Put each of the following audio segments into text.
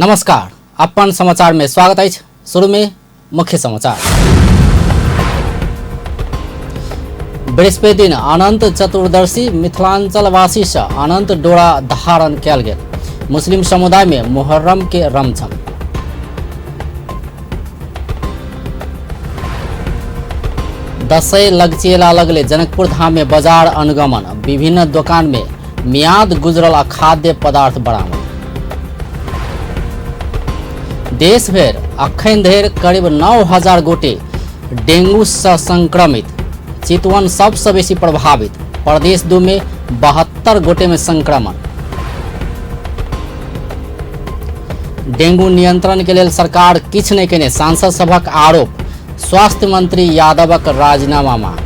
नमस्कार, अपन समाचार में स्वागत अछि। शुरू में मुख्य समाचार। बृहस्पति दिन अनंत चतुर्दशी मिथिलांचलवासी से अनंत डोरा धारण कयल गेल। मुस्लिम समुदाय में मुहर्रम के रमझम। दसैँ लगचिएला लगले जनकपुर धाम में बाजार अनुगमन, विभिन्न दोकान में मियाद गुजरल अखाद्य पदार्थ बरामद। देश भरि अखन धरि करीब 9000 गोटे डेंगू से संक्रमित, चितवन सबसे बेसी प्रभावित, प्रदेश 2 में 72 गोटे में संक्रमण। डेंगू नियंत्रण के लेल सरकार किछु नहि केने, सांसद सभक आरोप, स्वास्थ्य मंत्री यादवक राजीनामा मांग।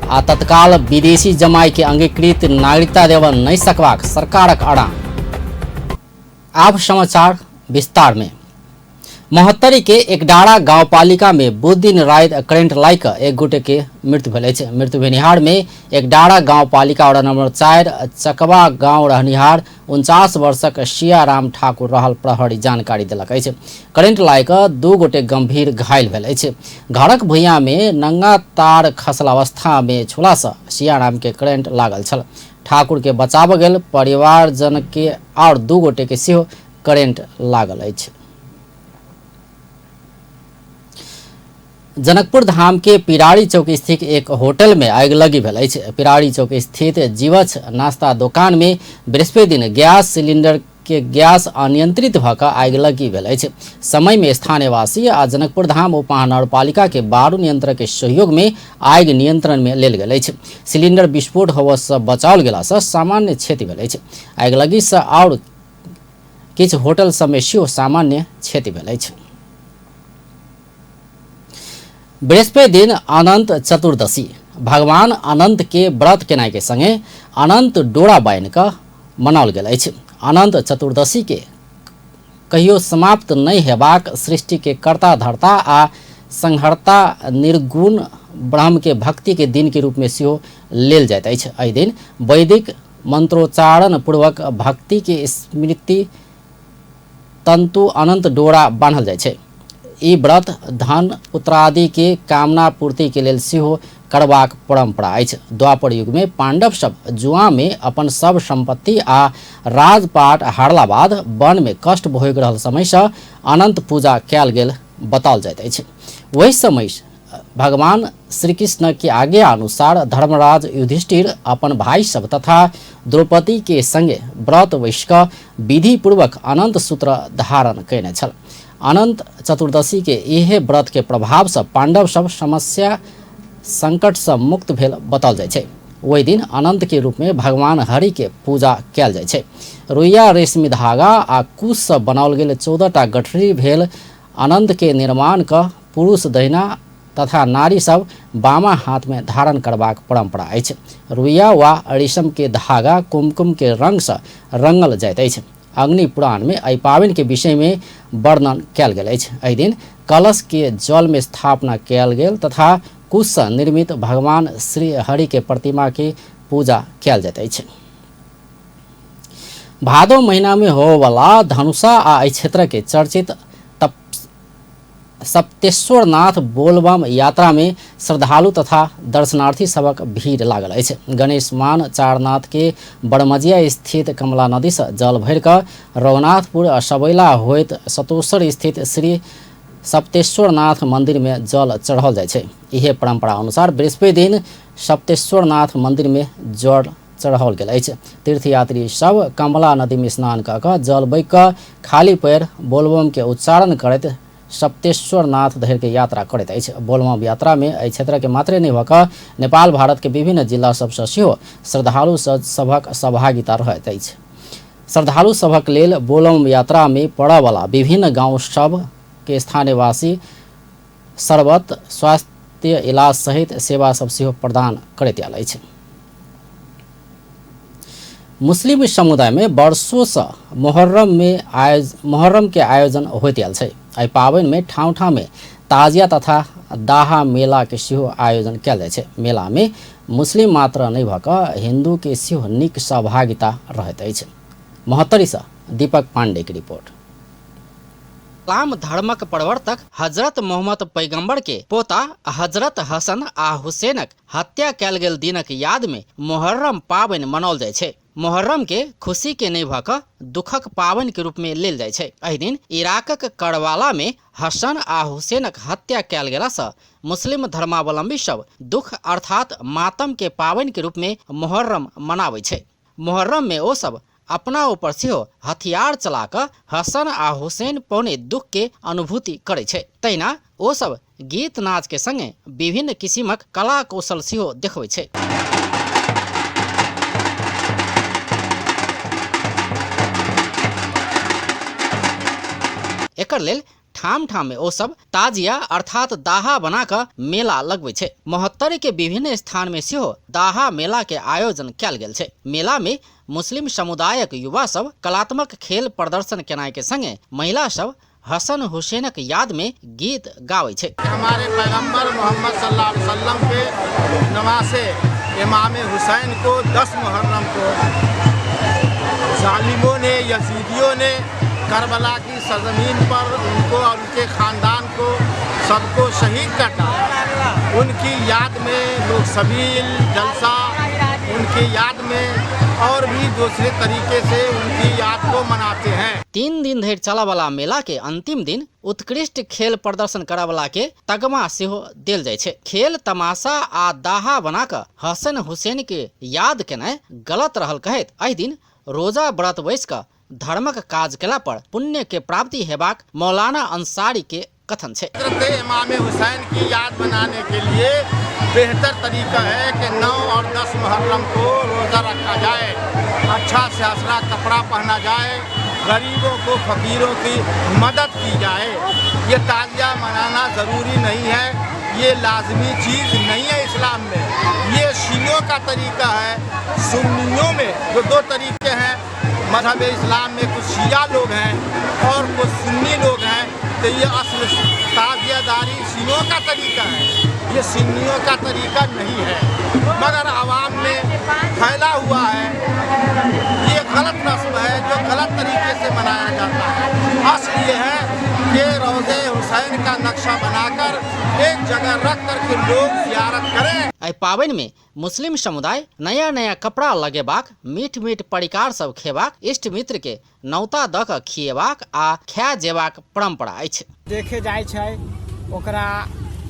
आ तत्काल विदेशी जमाई के अंगीकृत नागरिकता देबऽ नहि सकबाक सरकारक अड़ान। आब समाचार विस्तार में। महोत्तरी के एकडारा गाउँपालिका में बुध दिन राति करेंट लागि कऽ एक गोटे के मृत्यु भेल अछि। मृत्यु भेनिहार में एकडारा गाउँपालिका वडा नंबर 4 चकवा गाँव रहनिहार 49 वर्षक सियाराम ठाकुर रहल प्रहरी जानकारी देलक अछि। करेंट लागि कऽ 2 गोटे गंभीर घायल भेल अछि। घरक भुइयाँ में नंगा तार खसल अवस्था में छुला से सियाराम के करेंट लागल छल। ठाकुर के बचाबऽ गेल परिवारजन के और 2 गोटे के सेहो करेंट लागल अछि। जनकपुर धाम के पिराड़ी चौक स्थित एक होटल में आगिलगी भेल अछि। पिराड़ी चौक स्थित जीवछ नाश्ता दोकान में बृहस्पति दिन गैस सिलेंडर के गैस अनियंत्रित भऽ कऽ आगिलगी भेल अछि। समय में स्थानीयवासी आ जनकपुर धाम उपमहानगरपालिका के बारू नियंत्रक के सहयोग में आगि नियंत्रण में लेल गेल अछि। सिलेंडर विस्फोट होबऽ से बचाओल गेला से सामान्य क्षति भेल अछि। आगिलगी से और किछु होटल सब में सेहो सामान्य क्षति भेल अछि। बृहस्पति दिन अनंत चतुर्दशी भगवान अनंत के व्रत केनाइ के संगे अनंत डोरा बान्हि कऽ मनाओल गेल अछि। अनंत चतुर्दशी के कहियो समाप्त नहि हेबाक सृष्टि के कर्ता धर्ता आ संहर्ता निर्गुण ब्रह्म के भक्ति के दिन के रूप में सेहो लेल जाइत अछि। एहि दिन वैदिक मंत्रोच्चारण पूर्वक भक्ति के स्मृति तंतु अनंत डोरा बान्हल जाइ छै। ई व्रत धन पुत्रादि के कामना पूर्ति के लेल सेहो करबाक परंपरा अछि। द्वापर युग में पांडव सब जुआ में अपन सब संपत्ति आ राजपाट हारला बाद वन में कष्ट भोगि रहल समय से अनंत पूजा कयल गेल बताओल जाइत अछि। ओहि समय भगवान श्री कृष्ण के आज्ञा अनुसार धर्मराज युधिष्ठिर अपन भाई सब तथा द्रौपदी के संगे व्रत वैस कऽ विधि पूर्वक अनंत सूत्र धारण कयने छल। अनंत चतुर्दशी के इहे व्रत के प्रभाव से पांडव सब समस्या संकट से मुक्त भेल बताओल जाइ छै। ओहि दिन अनंत के रूप में भगवान हरि के पूजा कयल जाइ छै। रुइया रेशमी धागा आ कुश से बनाओल गेल 14टा गठरी भेल अनंत के निर्माण कऽ पुरुष दहिना तथा नारी सब बामा हाथ में धारण करबाक परंपरा अछि। रुइया वा रेशम के धागा कुमकुम के रंग से रंगल जाइत अछि। अग्नि पुराण में एहि पाबनि के विषय में वर्णन कयल गेल अछि। एहि दिन कलश के जल में स्थापना कयल गेल तथा कुश से निर्मित भगवान श्री हरि के प्रतिमा के पूजा कयल जाइत अछि। भादो महीना में होवला धनुषा आ एहि क्षेत्र के चर्चित सप्तेश्वरनाथ बोलबम यात्रा में श्रद्धालु तथा दर्शनार्थी सबक भीड़ लागल अछि। गणेशमान चारनाथ के बरमजिया स्थित कमला नदी से जल भरि कऽ रघुनाथपुर आ सबैला होइत सतोसर स्थित श्री सप्तेश्वरनाथ मंदिर में जल चढ़ल जाइ छै। इहे परंपरा अनुसार बृहस्पति दिन सप्तेश्वरनाथ मंदिर में जल चढ़ाओल गेल अछि। तीर्थयात्री सब कमला नदी में स्नान कऽ कऽ जल बहि कऽ खाली पैर बोलबम के उच्चारण करैत सप्तेश्वरनाथ धरि के यात्रा करैत अछि। बोलबम यात्रा में एहि क्षेत्र के मात्रे नहि भऽ कऽ नेपाल भारत के विभिन्न जिला सबसँ सेहो श्रद्धालु सभक सहभागिता रहैत अछि। श्रद्धालु सभक लेल बोलबम यात्रा में पड़यवला विभिन्न गाँव सब के स्थानीयवासी शरबत, स्वास्थ्य इलाज सहित सेवा सब सेहो प्रदान करैत आयल अछि। मुस्लिम समुदाय में वर्षों से मुहर्रम के आयोजन होइत आयल छै। एहि पाबनि में ठाउँ ठाउँ में ताजिया तथा दाहा मेला के सेहो आयोजन कयल जाइ छै। मेला में मुस्लिम मात्र नहि भऽ कऽ हिंदू के सेहो नीक सहभागिता रहैत अछि। महोत्तरी सँ दीपक पांडे के रिपोर्ट। इस्लाम धर्मक प्रवर्तक हजरत मोहम्मद पैगंबर के पोता हजरत हसन आ हुसैनक हत्या कयल गेल दिनक याद में मुहर्रम पाबनि मनाओल जाइ छै। मुहर्रम के खुशी के नहि भऽ कऽ दुखक पाबनि के रूप में लेल जाइ छै। एहि दिन इराकक करवाला में हसन आ हुसैनक हत्या कयल गेलासँ मुस्लिम धर्मावलंबी सब दुख अर्थात मातम के पाबनि के रूप में मुहर्रम मनाबै छै। मुहर्रम में ओ सब अपना ऊपर सेहो हथियार चला कऽ हसन आ हुसैन पौने दुख के अनुभूति करै छै। तहिना ओ सब गीत नाच के संगे विभिन्न किसिमक कला कौशल सेहो देखबै छै। एकर लेल ठाम ठाम में ओ सब ताजिया अर्थात दाहा बना कऽ मेला लगबै छै। महोत्तरी के विभिन्न स्थान में सेहो दाहा मेला के आयोजन कयल गेल छै। मेला में मुस्लिम समुदायक युवा सब कलात्मक खेल प्रदर्शन केनाइ के संगे महिला सब हसन हुसैनक याद में गीत गाबै छै। हमारे पैगंबर मोहम्मद सल्लल्लाहु अलैहि वसल्लम के नवासे इमाम हुसैन को 10 मुहर्रम को जालिमों ने, यजीदियों ने करबला की सरजमीन पर उनको और उनके ख़ानदान को सबको शहीद कर डाला। उनकी याद में लोग सबील जलसा, उनकी याद में और भी दूसरे तरीके से उनकी याद को मनाते हैं। 3 दिन धरि चलऽवला मेला के अंतिम दिन उत्कृष्ट खेल प्रदर्शन करऽवला के तगमा सेहो देल जाइ छै। खेल तमाशा आ दाहा बना कऽ हसन हुसैन के याद केनाइ गलत रहल कहैत एहि दिन रोजा व्रत बैस कऽ धर्मक काज केला पर पुण्य के प्राप्ति हेबाक मौलाना अंसारी के कथन छै। हजरत इमाम हुसैन की याद मनाने के लिए बेहतर तरीका है कि 9 और 10 मुहर्रम को रोज़ा रखा जाए, अच्छा से असरा कपड़ा पहना जाए, गरीबों को फकीरों की मदद की जाए। ये ताजिया मनाना ज़रूरी नहीं है, ये लाजमी चीज़ नहीं है इस्लाम में। ये शियों का तरीका है। सुन्नियों में जो 2 तरीके हैं मजहब इस्लाम में, कुछ शिया लोग हैं और कुछ सुन्नी लोग हैं, तो ये असल ताजियादारी शियों का तरीका है, ये सुन्नियों का तरीका नहीं है। मगर आवाम में फैला हुआ है, ये गलत रस्म है जो गलत तरीके से मनाया जाता है। असल ये है कि रोज़े हुसैन का नक्शा बनाकर एक जगह रख कर के लोग जियारत करें। एहि पाबनि में मुस्लिम समुदाय नया नया कपड़ा लगेबाक, मीठ मीठ परिकार सब खेबाक, इष्ट मित्र के नौता दऽ कऽ खिएबाक आ खाए जेबाक परंपरा अछि। देखे जाइ छै ओकरा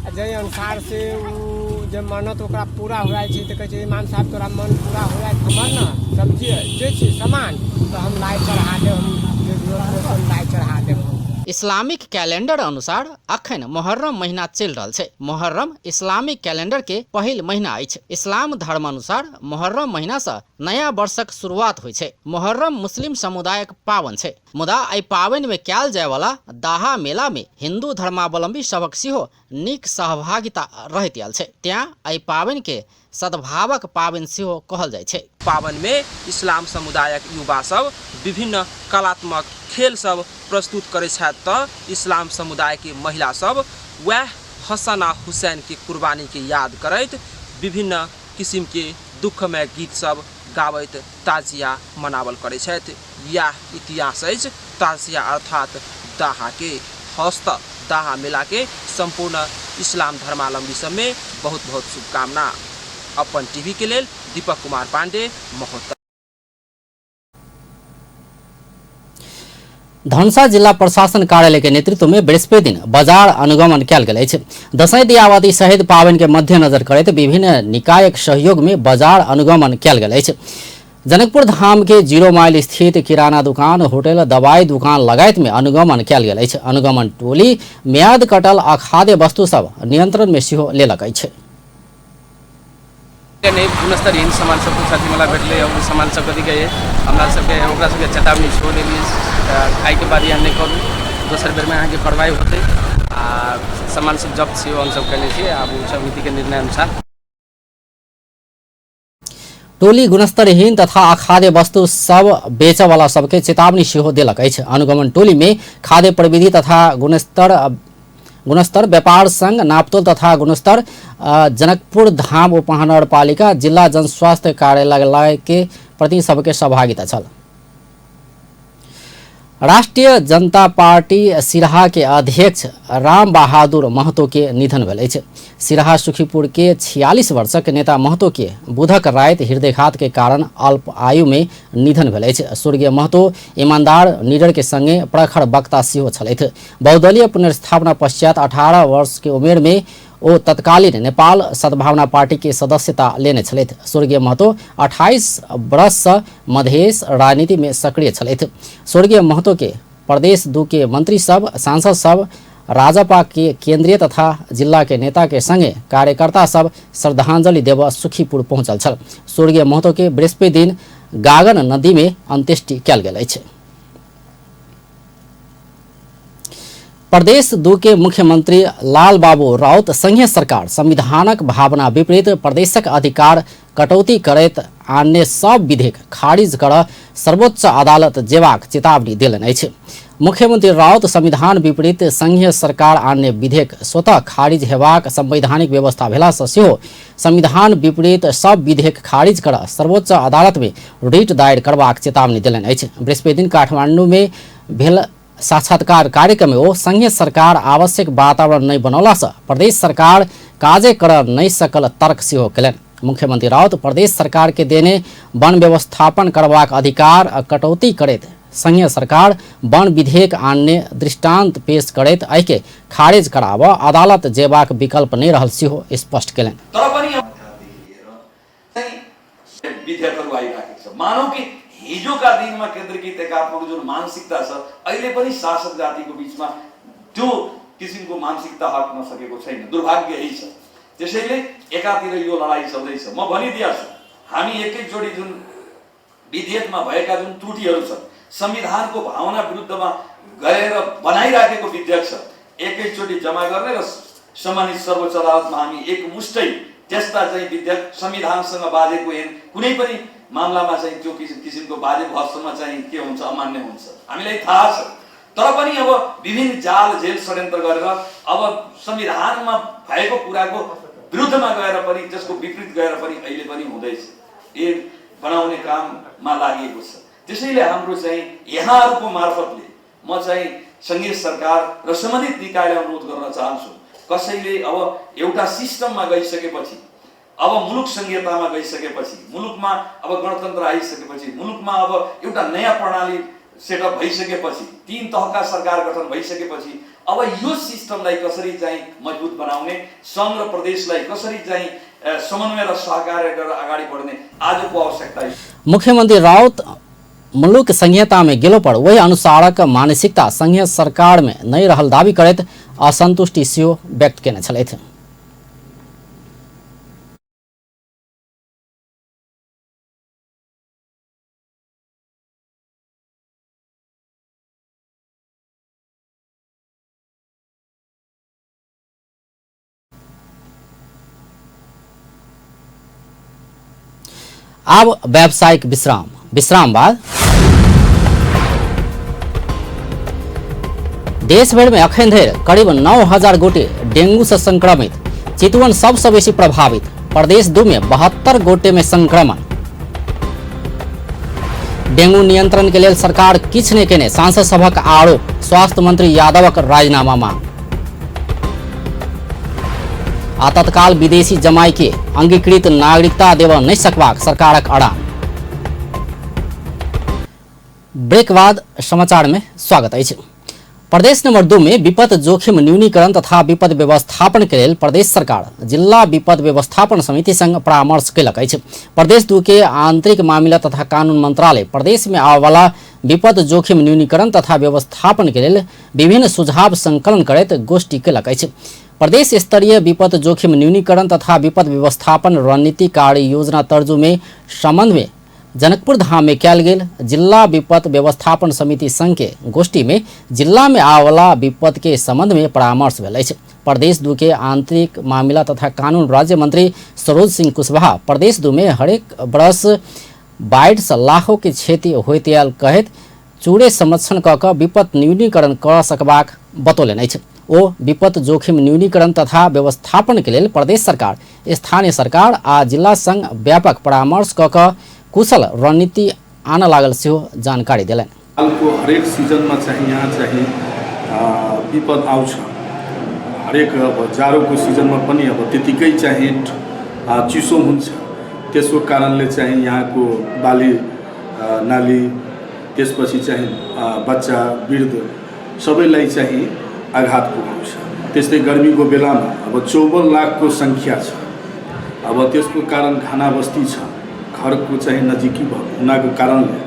जाहि अनुसार से ओ जे मन्नत ओकरा पूरा हो जाइ छै तऽ कहै छै इमाम साहब तोरा मन पूरा हो जाए हमर ने सब्जी जे छै सामान तऽ हम लाइ चढ़ा देब, हम जे जरूरत होत लाइ चढ़ा देब हम। इस्लामिक कैलेंडर अनुसार अखन मुहर्रम महीना चलि रहल छै। मुहर्रम इस्लामिक कैलेंडर के पहिल महीना अछि। इस्लाम धर्म अनुसार मुहर्रम महीना सँ नया वर्षक शुरुआत होइ छै। मुहर्रम मुस्लिम समुदायक पावन छै, मुदा एहि पाबनि में कयल जाय वाला दाहा मेला में हिंदू धर्मावलंबी सभक सेहो नीक सहभागिता रहैत आयल छै। तें एहि पाबनि के सद्भावक पाबनि सेहो कहल जाइ छै। पाबनि में इस्लाम समुदायक युवा सब विभिन्न कलात्मक खेल सब प्रस्तुत करै छथि तऽ इस्लाम समुदाय के महिला सब वएह हसन आ हुसैन के कुर्बानी के याद करैत विभिन्न किसिम के दुखमय गीत सब गाबैत ताजिया मनावल करै छथि। इएह इतिहास अछि ताजिया अर्थात दाहा के। हस्त दाहा मेला के संपूर्ण इस्लाम धर्मावलंबी सब में बहुत बहुत शुभकामना। अपन टीवी के लेल दीपक कुमार पांडे, महोत्तरी। धनुषा जिला प्रशासन कार्यालय के नेतृत्व में बृहस्पति दिन बाजार अनुगमन कयल गेल अछि। दशैं दियावादी शहीद पाबनि के मद्देनजर करैत विभिन्न निकायक सहयोग में बाजार अनुगमन कयल गेल अछि। जनकपुर धाम के 0 माइल स्थित किराना दुकान, होटल, दवाई दुकान लगायत में अनुगमन कयल गेल अछि। अनुगमन टोली म्याद कटल अखाद्य वस्तु सब नियंत्रण में सेहो लेलक अछि। नहि गुणस्तरहीन सामान सब कुछ अथी मला भेटलै। ओ सामान सब कथी कहै हमरा सबके ओकरा सबके चेतावनी सेहो देलियै आइके बाद एहन नहि करू, दोसर बेरमे अहाँके कार्रवाई होतै। आ सामान सब जब्त सेहो हमसब कयने छियै। आब ओ समितिके निर्णय अनुसार टोली गुणस्तरहीन तथा अखाद्य वस्तु सब बेचऽवला सबके चेतावनी सेहो देलक अछि। अनुगमन टोली में खाद्य प्रविधि तथा गुणस्तर व्यापार संघ, नापतोल तथा गुणस्तर जनकपुर धाम उपमहानगरपालिका, जिला जनस्वास्थ्य कार्यालय के प्रति सबके सहभागिता छल। राष्ट्रिय जनता पार्टी सिरहा के अध्यक्ष राम बहादुर महतो के निधन भेल अछि। सिरहा सुखीपुर के 46 वर्षक नेता महतो के बुधक राति हृदयघात के कारण अल्प आयु में निधन भेल अछि। स्वर्गीय महतो ईमानदार निडर के संगे प्रखर वक्ता सेहो छलथि। बहुदलीय पुनर्स्थापना पश्चात 18 वर्ष के उमेर में ओ तत्कालीन नेपाल सद्भावना पार्टी के सदस्यता लेने छलथि। स्वर्गीय महतो 28 वर्ष सँ मधेश राजनीति में सक्रिय छलथि। स्वर्गीय महतो के प्रदेश 2 के मंत्री सब, सांसद सब, राजपा के केंद्रीय तथा जिला के नेता के संगे कार्यकर्ता सब श्रद्धांजलि देव सुखीपुर पहुंचल छल। स्वर्गीय महतो के बृहस्पति दिन गागन नदी में अंत्येष्टि कयल गेल अछि। प्रदेश 2 के मुख्यमंत्री लाल बाबू राउत संघीय सरकार संविधानक भावना विपरीत प्रदेशक अधिकार कटौती करैत आन्य सब विधेयक खारिज कर सर्वोच्च अदालत जेबाक चेतावनी देलनि अछि। मुख्यमंत्री राउत संविधान विपरीत संघीय सरकार आन्य विधेयक स्वतः खारिज हेबाक संवैधानिक व्यवस्था भेलासँ सेहो संविधान विपरीत सब विधेयक खारिज कर सर्वोच्च अदालत में रिट दायर करबाक चेतावनी देलनि अछि। बृहस्पति दिन काठमांडू में भेल साक्षात्कार कार्यक्रम में ओ संघीय सरकार आवश्यक वातावरण नहि बनौलासँ प्रदेश सरकार काजे कर नहि सकल तर्क सेहो केलनि। मुख्यमंत्री राउत प्रदेश सरकार के देने वन व्यवस्थापन करबाक अधिकार कटौती करैत संघीय सरकार वन विधेयक आनने दृष्टांत पेश करैत एहिके खारिज कराबऽ अदालत जेबाक विकल्प नहि रहल सेहो स्पष्ट केलनि। तर पनि चाहिँ विधेयकहरू आइराखेको छ। मानौ कि हिजोका दिनमा केन्द्रीकृत एकात्मक जुन मानसिकता छ, अहिले पनि शासक जातिको बिचमा त्यो किसिमको मानसिकता हट्न सकेको छैन। दुर्भाग्य यही छ। त्यसैले एकातिर यो लडाइँ चल्दैछ। म भनिदिएको छु, हामी एकैचोटि जुन विधेयकमा भएका जुन त्रुटिहरू छन्, संविधानको भावना विरुद्धमा गएर बनाइराखेको विधेयक छ, एकैचोटि जम्मा गर्ने र सम्मानित सर्वोच्च अदालतमा हामी एकमुष्टै त्यस्ता चाहिँ विधेयक संविधानसँग बाजेको ऐन कुनै पनि मामलामा चाहिँ त्यो किसिमको बाजेको हदसम्म चाहिँ के हुन्छ, अमान्य हुन्छ, हामीलाई थाहा छ। तर पनि अब विभिन्न जाल जेल षड्यन्त्र गरेर अब संविधानमा भएको कुराको विरुद्धमा गएर पनि, त्यसको विपरीत गएर पनि अहिले पनि हुँदैछ, ऐन बनाउने काममा लागेको छ। त्यसैले हाम्रो चाहिँ यहाँहरूको मार्फतले म चाहिँ सङ्घीय सरकार र सम्बन्धित निकायलाई अनुरोध गर्न चाहन्छु, कसैले अब एउटा सिस्टममा गइसकेपछि, अब मुलुक सङ्घीयतामा गइसकेपछि, मुलुकमा अब गणतन्त्र आइसकेपछि, मुलुकमा अब एउटा नयाँ प्रणाली सेटअप भइसकेपछि, 3 तहका सरकार गठन भइसकेपछि अब यो सिस्टमलाई कसरी चाहिँ मजबुत बनाउने, सङ्घ र प्रदेशलाई कसरी चाहिँ समन्वय र सहकार्य गरेर अगाडि बढ्ने आजको आवश्यकता। मुख्यमंत्री राउत मुलुक संहिता में गेलो पर वही अनुसारक मानसिकता संघीय सरकार में नहीं रहल दावी करैत असंतुष्टि सेहो व्यक्त केने छलथि। आब व्यावसायिक विश्राम, विश्राम बाद देश भर में अखन धरि करीब 9000 गोटे डेंगू से संक्रमित, चितवन सबसे बेसी प्रभावित, प्रदेश 2 में 72 गोटे में संक्रमण। डेंगू नियंत्रण के लेल सरकार किछु नहि केने, सांसद सभक आरोप, स्वास्थ्य मंत्री यादवक राजीनामा मांग। आ तत्काल विदेशी जमाई के अंगीकृत नागरिकता देव नहीं सकबाक सरकारक अड़ान। ब्रेक बाद समाचार में स्वागत अछि। प्रदेश नंबर 2 में विपद जोखिम न्यूनीकरण तथा विपद व्यवस्थापन के लेल प्रदेश सरकार जिला विपद व्यवस्थापन समिति संग परामर्श केलक अछि। प्रदेश 2 के आंतरिक मामिला तथा कानून मंत्रालय प्रदेश में आबयवला विपद जोखिम न्यूनीकरण तथा व्यवस्थापन के लेल विभिन्न सुझाव संकलन करैत गोष्ठी केलक अछि। प्रदेश स्तरीय विपद जोखिम न्यूनीकरण तथा विपद व्यवस्थापन रणनीति कार्य योजना तर्जु में संबंध में जनकपुर धाम में कयल गेल जिला विपद व्यवस्थापन समिति संघ के गोष्ठी में जिला में आबयवला विपद के संबंध में परामर्श भेल अछि। प्रदेश 2 के आंतरिक मामिला तथा कानून राज्य मंत्री सरोज सिंह कुशवाहा प्रदेश 2 में हरेक वर्ष बाढ़ि से लाखों के क्षति होइत आयल कहैत चूड़े संरक्षण कऽ कऽ विपद न्यूनीकरण कऽ सकबाक बतौलनि अछि। ओ विपद जोखिम न्यूनीकरण तथा व्यवस्थापन के लेल प्रदेश सरकार, स्थानीय सरकार आ जिला संग व्यापक परामर्श कऽ कऽ कुशल रणनीति आनऽ लागल सेहो जानकारी देलनि। हालको हरेक सिजनमा चाहिँ यहाँ चाहिँ विपद आउँछ। हरेक अब जाडोको सिजनमा पनि अब त्यतिकै चाहिँ चिसो हुन्छ, त्यसको कारणले चाहिँ यहाँको बाली नाली त्यसपछि चाहिँ बच्चा वृद्ध सबैलाई चाहिँ आघात पुगाउँछ। त्यस्तै गर्मीको बेलामा अब 54 लाखको सङ्ख्या छ, अब त्यसको कारण घना बस्ती छ, घरको चाहिँ नजिकै हुनाको कारणले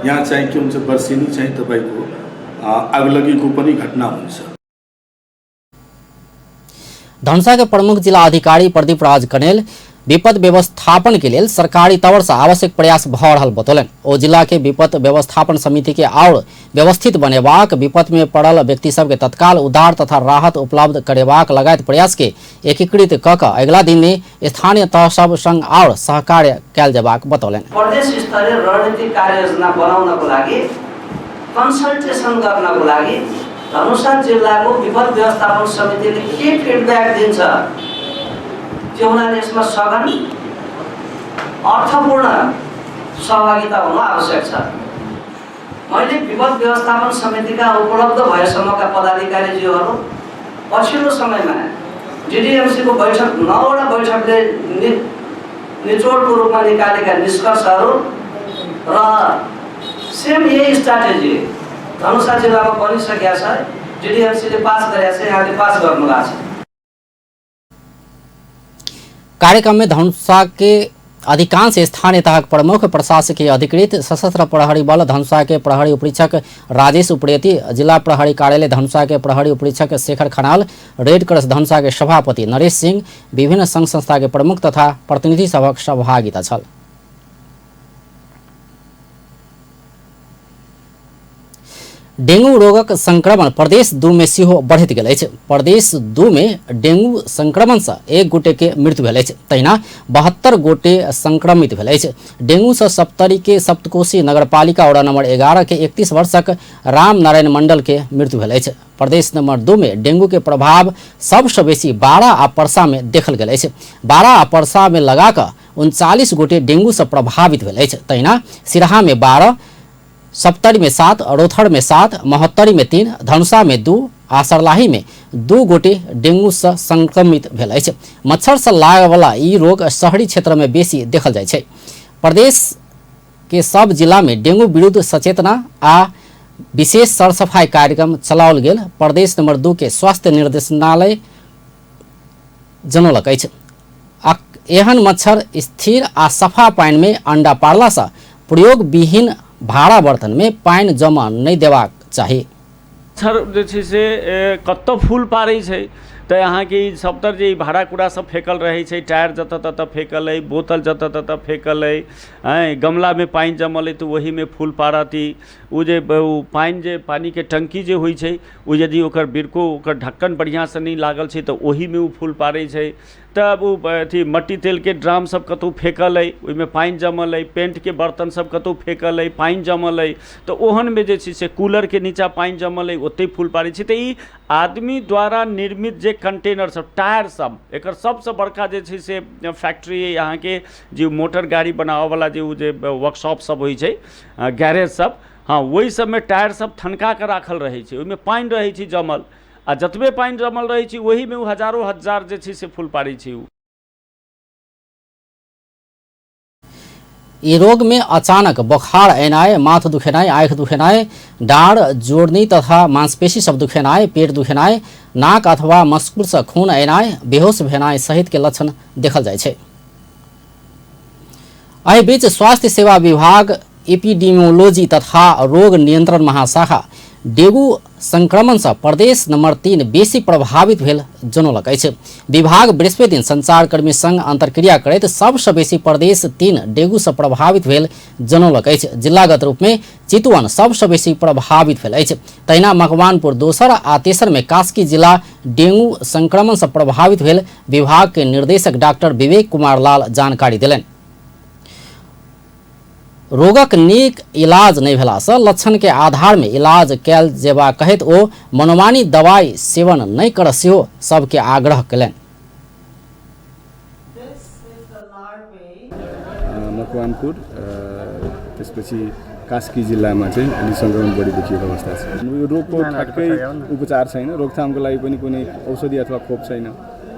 यहाँ चाहिँ के हुन्छ, वर्षेनी चाहिँ तपाईँको आगलगीको पनि घटना हुन्छ। धनुषा के प्रमुख जिला अधिकारी प्रदीप राज कनेल विपद व्यवस्थापन के लेल सरकारी तौर से आवश्यक प्रयास भ रहल बतौलनि। ओ जिला के विपद व्यवस्थापन समिति के और व्यवस्थित बनेबाक, विपद में पड़ल व्यक्ति सबके तत्काल उद्धार तथा राहत उपलब्ध करेबाक लगायत प्रयास के एकीकृत क क अगिला दिन में स्थानीय तह सब संग और सहकार्य कयल जेबाक बतौलनि। प्रदेश स्तरीय रणनीतिक कार्ययोजना बनाउनको लागि, कन्सल्टेसन गर्नको लागि धनुषा जिल्लाको विपद व्यवस्थापन समितिले के फिडब्याक दिन्छ त्यो हुनाले यसमा सघन अर्थपूर्ण सहभागिता हुन आवश्यक छ। मैले विपद व्यवस्थापन समितिका उपलब्ध भएसम्मका पदाधिकारीज्यूहरू पछिल्लो समयमा डिडिएमसी को बैठक 9वटा बैठकले निचोडको रूपमा निकालेका निष्कर्षहरू र सेम यही स्ट्राटेजी धनुषा जिल्लामा बनिसकेको छ। डिडिएमसीले पास गरेको छ, यहाँले पास गर्नु भएको छ। कार्यक्रम में धनुषा के अधिकांश स्थानीय तहक प्रमुख, प्रशासकीय अधिकृत, सशस्त्र प्रहरी बल धनुषा के प्रहरी उपरीक्षक राजेश उप्रेती, जिला प्रहरी कार्यालय धनुषा के प्रहरी उपरीक्षक शेखर खनाल, रेड क्रॉस धनुषा के सभापति नरेश सिंह, विभिन्न संघ संस्था के प्रमुख तथा प्रतिनिधि सभक सहभागिता छल। डेंगू रोगक संक्रमण प्रदेश 2 में सेहो बढ़ैत गेल अछि। प्रदेश 2 में डेंगू संक्रमण से 1 गोटे के मृत्यु भेल अछि, तहिना 72 गोटे संक्रमित भेल अछि। डेंगू से सप्तरी के सप्तकोशी नगरपालिका वडा नंबर 11 के 31 वर्षक राम नारायण मंडल के मृत्यु भेल अछि। प्रदेश नंबर 2 में डेंगू के प्रभाव सबसँ बेसी बारा आ परसा में देखल गेल अछि। बारा आ परसा में लगाकऽ 39 गोटे डेंगू से प्रभावित भेल अछि। तहिना सिराहा में 12, सप्तरी में 7, रोथड़ में 7, महोत्तरी में 3, धनुषा में 2 आ सर्लाही में 2 गोटे डेंगू से संक्रमित भेल अछि। मच्छर से लागयवला ई रोग शहरी क्षेत्र में बेसी देखल जाइ छै। प्रदेश के सब जिला में डेंगू विरुद्ध सचेतना आ विशेष सरसफाई कार्यक्रम चलाओल गेल प्रदेश नंबर 2 के स्वास्थ्य निर्देशनालय जनौलक अछि। एहन मच्छर स्थिर आ सफा पानि में अंडा पारला से प्रयोग विहीन भाड़ा बर्तन में पानि जमा नहि देबाक चाही। मच्छर जे छै से कतऽ फूल पारै छै तऽ अहाँके ई सबतर जे भाड़ा कूड़ा सब फेकल रहै छै, टायर जतऽ ततऽ फेकल अइ, बोतल जतऽ ततऽ फेकल अइ, आँय गमलामे पानि जमल अइ तऽ ओहिमे फूल पारत ई। ओ जे ओ पानि जे पानिके टंकी जे होइ छै ओ यदि ओकर बिरको ओकर ढक्कन बढ़िआँसँ नहि लागल छै तऽ ओहिमे ओ फूल पारै छै। तब ओ अथी मट्टी तेलके ड्राम सब कतहु फेकल अइ ओहिमे पानि जमल अइ, पेंटके बर्तन सब कतहु फेकल अइ पानि जमल अइ, तऽ ओहनमे जे छै से कूलरके नीचाँ पानि जमल अइ ओतहि फूल पारै छै। तऽ ई आदमी द्वारा निर्मित जे कंटेनर सब, टायर सब, एकर सबसँ बड़का जे छै से फैक्ट्री अइ अहाँके जे मोटर गाड़ी बनाबऽवला जे ओ जे वर्कशॉप सब होइ छै, गैरेज सब, हँ ओहि सबमे टायर सब ठनका कऽ राखल रहै छै, ओहिमे पानि रहै छै जमल आ जतबे पानि जमल रहै छै ओहिमे ओ हजारो हजार जे छै से फूल पारै छै। ओ ई रोग में अचानक बुखार एनाइ, माथ दुखेनाइ, आँखि दुखेनाइ, डाँड़ जोड़नी तथा मांसपेशी सब दुखेनाइ, पेट दुखेनाइ, नाक अथवा मस्कुर से खून एनाइ, बेहोश भेनाइ सहित के लक्षण देखल जाइ छै। एहि बीच स्वास्थ्य सेवा विभाग एपिडेमियोलॉजी तथा रोग नियंत्रण महाशाखा डेंगू संक्रमण से प्रदेश नंबर 3 बेसी प्रभावित भेल जनौलक अछि। विभाग बृहस्पति दिन संचारकर्मी संग अंतर्क्रिया करैत सबसँ बेसी प्रदेश 3 डेंगू से प्रभावित भेल जनौलक अछि। जिलागत रूप में चितवन सबसँ बेसी प्रभावित भेल अछि। तहिना मकवानपुर दोसर आ तेसर में कास्की जिला डेंगू संक्रमण से प्रभावित भेल विभाग के निर्देशक डॉक्टर विवेक कुमार लाल जानकारी देलनि। रोगक नीक इलाज नहि भेलासँ लक्षण के आधार में इलाज कयल जेबाक कहैत ओ मनोमानी दवाई सेवन नहि करऽ सेहो सबके आग्रह कयलनि। मकवानपुर, त्यसपछि कास्की जिल्लामा चाहिँ अलि सङ्क्रमण बढी देखिएको अवस्था छ। यो रोगको ठ्याक्कै उपचार छैन, रोकथामको लागि पनि कुनै औषधि अथवा खोप छैन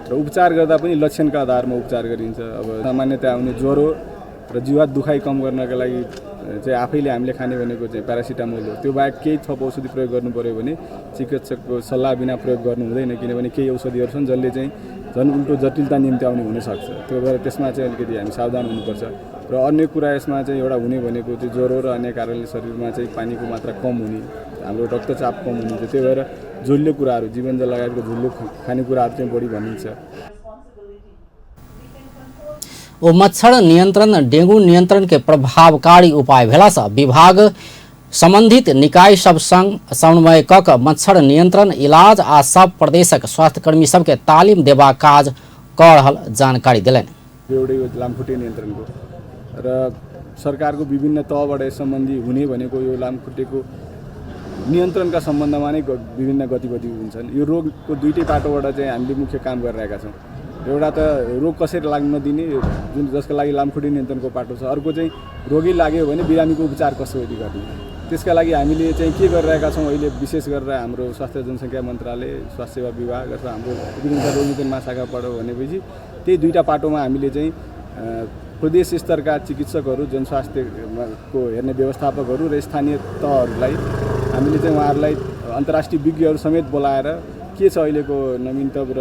र उपचार गर्दा पनि लक्षणका आधारमा उपचार गरिन्छ। अब सामान्यतया आउने ज्वरो र जिउहात दुखाइ कम गर्नका लागि चाहिँ आफैले हामीले खाने भनेको चाहिँ प्यारासिटामोल हो। त्यो बाहेक केही थप औषधि प्रयोग गर्नु पऱ्यो भने चिकित्सकको सल्लाह बिना प्रयोग गर्नु हुँदैन, किनभने केही औषधिहरू छन् जसले चाहिँ झन् उल्टो जटिलता निम्ति आउने हुनसक्छ। त्यो भएर त्यसमा चाहिँ अलिकति हामी सावधान हुनुपर्छ। र अन्य कुरा यसमा चाहिँ एउटा हुने भनेको चाहिँ ज्वरो र अन्य कारणले शरीरमा चाहिँ पानीको मात्रा कम हुने, हाम्रो रक्तचाप कम हुने, त्यही भएर झुल्लो कुराहरू, जीवनजल लगायतको झुल्लो खानेकुराहरू चाहिँ बढी भनिन्छ। ओ मच्छर नियंत्रण डेंगू नियंत्रण के प्रभावकारी उपाय भेला से विभाग संबंधित निकाय सब संग समन्वय क मच्छर नियंत्रण इलाज आ सब प्रदेशक स्वास्थ्यकर्मी सबके तालिम देबा काज क रहल जानकारी देलनि। एउटै लामखुट्टे नियन्त्रणको र सरकारको विभिन्न तहबाट यस सम्बन्धी हुने भनेको यो लामखुट्टेको नियन्त्रणका सम्बन्धमा नै विभिन्न गतिविधि हुन्छन्। यो रोगको दुईटै पाटोबाट चाहिँ हामीले मुख्य काम गरिरहेका छौँ। एउटा त रोग कसरी लाग्न नदिने जुन जसको लागि लामखुट्टे नियन्त्रणको पाटो छ, अर्को चाहिँ रोगी लाग्यो भने बिरामीको उपचार कसरी गर्ने, त्यसका लागि हामीले चाहिँ के गरिरहेका छौँ अहिले विशेष गरेर हाम्रो स्वास्थ्य जनसङ्ख्या मन्त्रालय, स्वास्थ्य सेवा विभाग अथवा हाम्रो उपजिल्ला रोग नियन्त्रण महाशाखाबाट भनेपछि त्यही दुईवटा पाटोमा हामीले चाहिँ प्रदेश स्तरका चिकित्सकहरू, जनस्वास्थ्यको हेर्ने व्यवस्थापकहरू र स्थानीय तहहरूलाई हामीले चाहिँ उहाँहरूलाई अन्तर्राष्ट्रिय विज्ञहरू समेत बोलाएर के छ अहिलेको नवीनतम र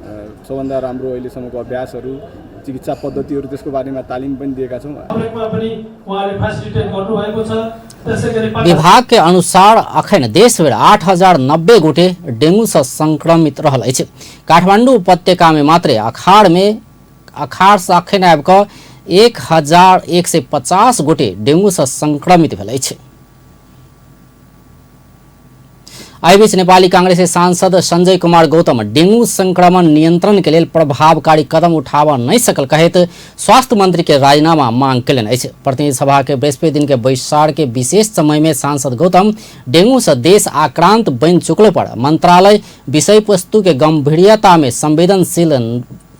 सबभन्दा राम्रो अहिलेसम्मको अभ्यासहरू, चिकित्सा पद्धतिहरू, त्यसको बारेमा तालिम पनि दिएका छौँ। विभाग के अनुसार अखन देशभरि 8,090 गोटे डेंगू से संक्रमित रहल अछि। काठमांडू उपत्यका में मात्रे अखाड़ से अखन आबि कऽ 1,150 गोटे डेंगू से संक्रमित भेल अछि। एहि नेपाली कांग्रेस के सांसद संजय कुमार गौतम डेंगू संक्रमण नियंत्रण के लेल प्रभावकारी कदम उठाबऽ नहि सकल कहैत स्वास्थ्य मंत्री के राजीनामा मांग केलनि अछि। प्रतिनिधि सभा के बृहस्पति दिन के बैसार के विशेष समय में सांसद गौतम डेंगू से देश आक्रांत बनि चुकलो पर मंत्रालय विषय वस्तु के गंभीरता में संवेदनशील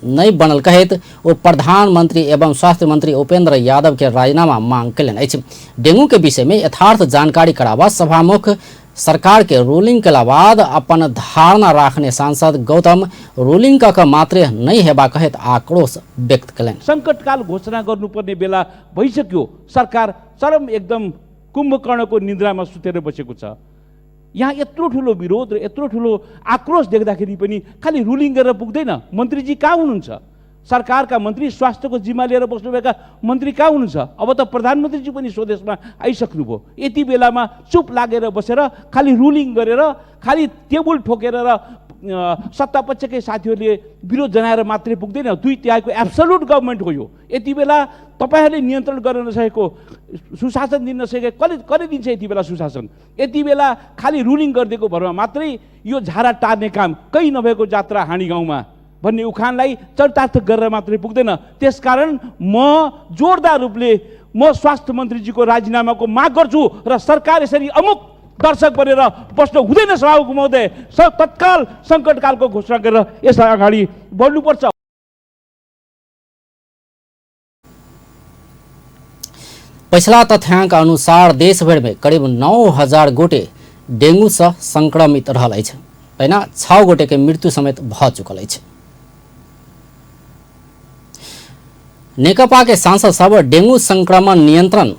नहीं बनल कहैत ओ प्रधानमंत्री एवं स्वास्थ्य मंत्री उपेंद्र यादव के राजीनामा मांग केलनि अछि। डेंगू के विषय में यथार्थ जानकारी कराबा सभामुख सरकार के रूलिंग के बाद अपन धारणा राखने सांसद गौतम रूलिंग क मात्रे नहीं हेबा कहैत आक्रोश व्यक्त केलनि। संकटकाल घोषणा गर्नुपर्ने बेला भइसक्यो। सरकार चरम एकदम कुम्भकर्णको निद्रामा सुतेर बसेको छ। यहाँ यत्रो ठुलो विरोध र यत्रो ठुलो आक्रोश देख्दाखेरि पनि खालि रुलिङ गरेर पुग्दैन। मन्त्रीजी कहाँ हुनुहुन्छ? सरकारका मन्त्री, स्वास्थ्यको जिम्मा लिएर बस्नुभएका मन्त्री कहाँ हुनुहुन्छ? अब त प्रधानमन्त्रीजी पनि स्वदेशमा आइसक्नुभयो। यति बेलामा चुप लागेर बसेर खालि रुलिङ गरेर खालि टेबुल ठोकेर र सत्तापक्षकै साथीहरूले विरोध जनाएर मात्रै पुग्दैन। 2/3 एब्सोल्युट गभर्मेन्ट हो यो। यति बेला तपाईँहरूले नियन्त्रण गर्न नसकेको, सुशासन दिन नसकेको कसले दिन्छ यति बेला सुशासन? यति बेला खालि रुलिङ गरिदिएको भरमा मात्रै यो झारा टार्ने काम कहीँ नभएको जात्रा हाँडी गाउँमा भन्ने उखानलाई चरितार्थ गरेर मात्रै पुग्दैन। त्यसकारण म जोरदार रूपले म स्वास्थ्य मन्त्रीजीको राजीनामाको माग गर्छु र सरकार यसरी अमुक दर्शक बनेर बस्नु हुँदैन। सभामुख महोदय, तत्काल सङ्कटकालको घोषणा गरेर यसलाई अगाडि बढ्नुपर्छ। पछिला तथ्याङ्क अनुसार देशभरि में करीब 9,000 गोटे डेंगू से संक्रमित रहल अछि। तहिना 6 गोटे के मृत्यु समेत भ चुकल अछि। नेकपा के सांसद सब डेंगू संक्रमण नियंत्रण